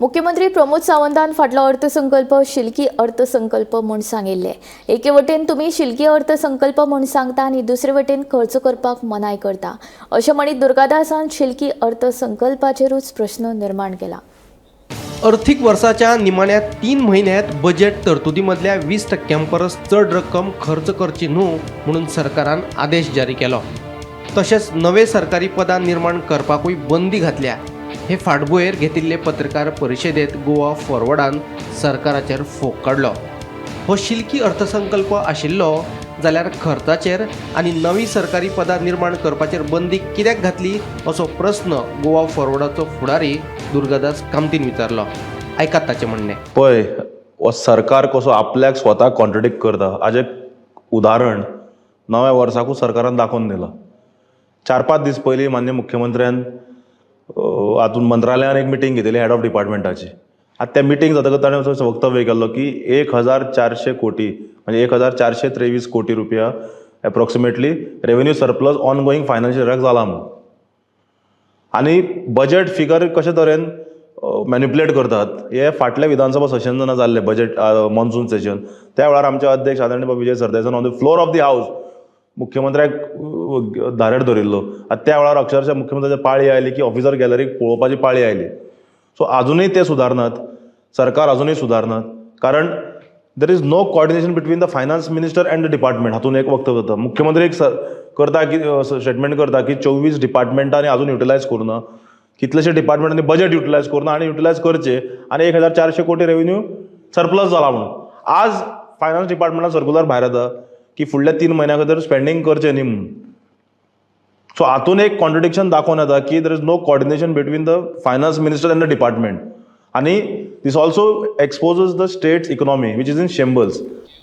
मुख्यमंत्री प्रमोद सावंतान फाटलो अर्थसंकल्प शिलकी अर्थसंकल्प म्हूण सांगिल्ले. एके वटेन तुमी शिलकी अर्थसंकल्प म्हूण सांगता आनी दुसरे वटेन खर्च करपाक मनाय करता, अशें म्हणीत दुर्गादासान शिलकी अर्थसंकल्पाचेरूच प्रश्न निर्माण केला. अर्थीक वर्साच्या निमाण्या 3 म्हयन्यांत बजेट तरतुदी मदल्या 20% परस चड रक्कम खर्च करची न्हू म्हणून सरकारान आदेश जारी केलो. तशेंच नवे सरकारी पदां निर्माण करपाकूय बंदी घातल्या. हे फाटभुंयेर घेतिल्ले पत्रकार परिशदेंत गोवा फॉरवर्डान सरकाराचेर फोग काडलो. हो शिलकी अर्थसंकल्प आशिल्लो जाल्यार खर्चाचेर आनी नवी सरकारी पदां निर्माण करपाचेर बंदी कित्याक घातली असो प्रस्न गोवा फॉरवर्डाचो फुडारी दुर्गादास कामतीन विचारलो. आयकात ताचें म्हणणें. पळय, हो सरकार कसो आपल्याक स्वता कॉन्ट्रडिक्ट करता हाजें उदाहरण नव्या वर्साकूच सरकारान दाखोवन दिलां. 4-5 दीस पयलीं माननीय मुख्यमंत्र्यान हातून मंत्रालयान एक मिटींग घेतिल्ली हेड ऑफ डिपार्टमेंटाची. आतां त्या मिटींग जातकच ताणें असो वक्तव्य केल्लो की 1400 कोटी म्हणजे 1423 कोटी रुपया approximately revenue surplus ongoing financial इयराक जाला म्हूण. आनी बजेट फिगर कशे तरेन मॅनिपुलेट करतात हे फाटल्या विधानसभा सेशन जेन्ना जाल्लें बजेट मॉन्सून सेशन, त्या वेळार आमचे अध्यक्ष आदरणीय बाब Vijay सरदेसान on the floor of the house मुख्यमंत्र्याक धारेर धरिल्लो. आनी त्या वेळार अक्षरशः मुख्यमंत्र्याची पाळी आयली की ऑफिसर गॅलरीक पळोवपाची पाळी आयली. सो आजुनूय ते सुदारनात, सरकार आजुनूय सुदारनात, कारण there is no coordination between the finance minister and the department. हातून एक वक्तव्य जाता. मुख्यमंत्री एक करता की स्टेटमेंट करता की 24 डिपार्टमेंटांनी अजून युटिलायज करूं ना, कितलेशे डिपार्टमेंटांनी बजेट युटिलायज करूं ना आनी युटिलायज करचे आनी 1400 कोटी रेव्हेन्यू सरप्लस जाला म्हणून. आज फायनान्स डिपार्टमेंटान सर्कुलर भायर येता की फुडल्या 3 म्हयन्या खातीर स्पेंडींग करचें न्ही म्हणून. सो हातून एक कॉन्ट्रडिक्शन दाखोवन येता की there is no coordination between the finance minister and the department, आनी this also exposes the state's economy which is in shambles.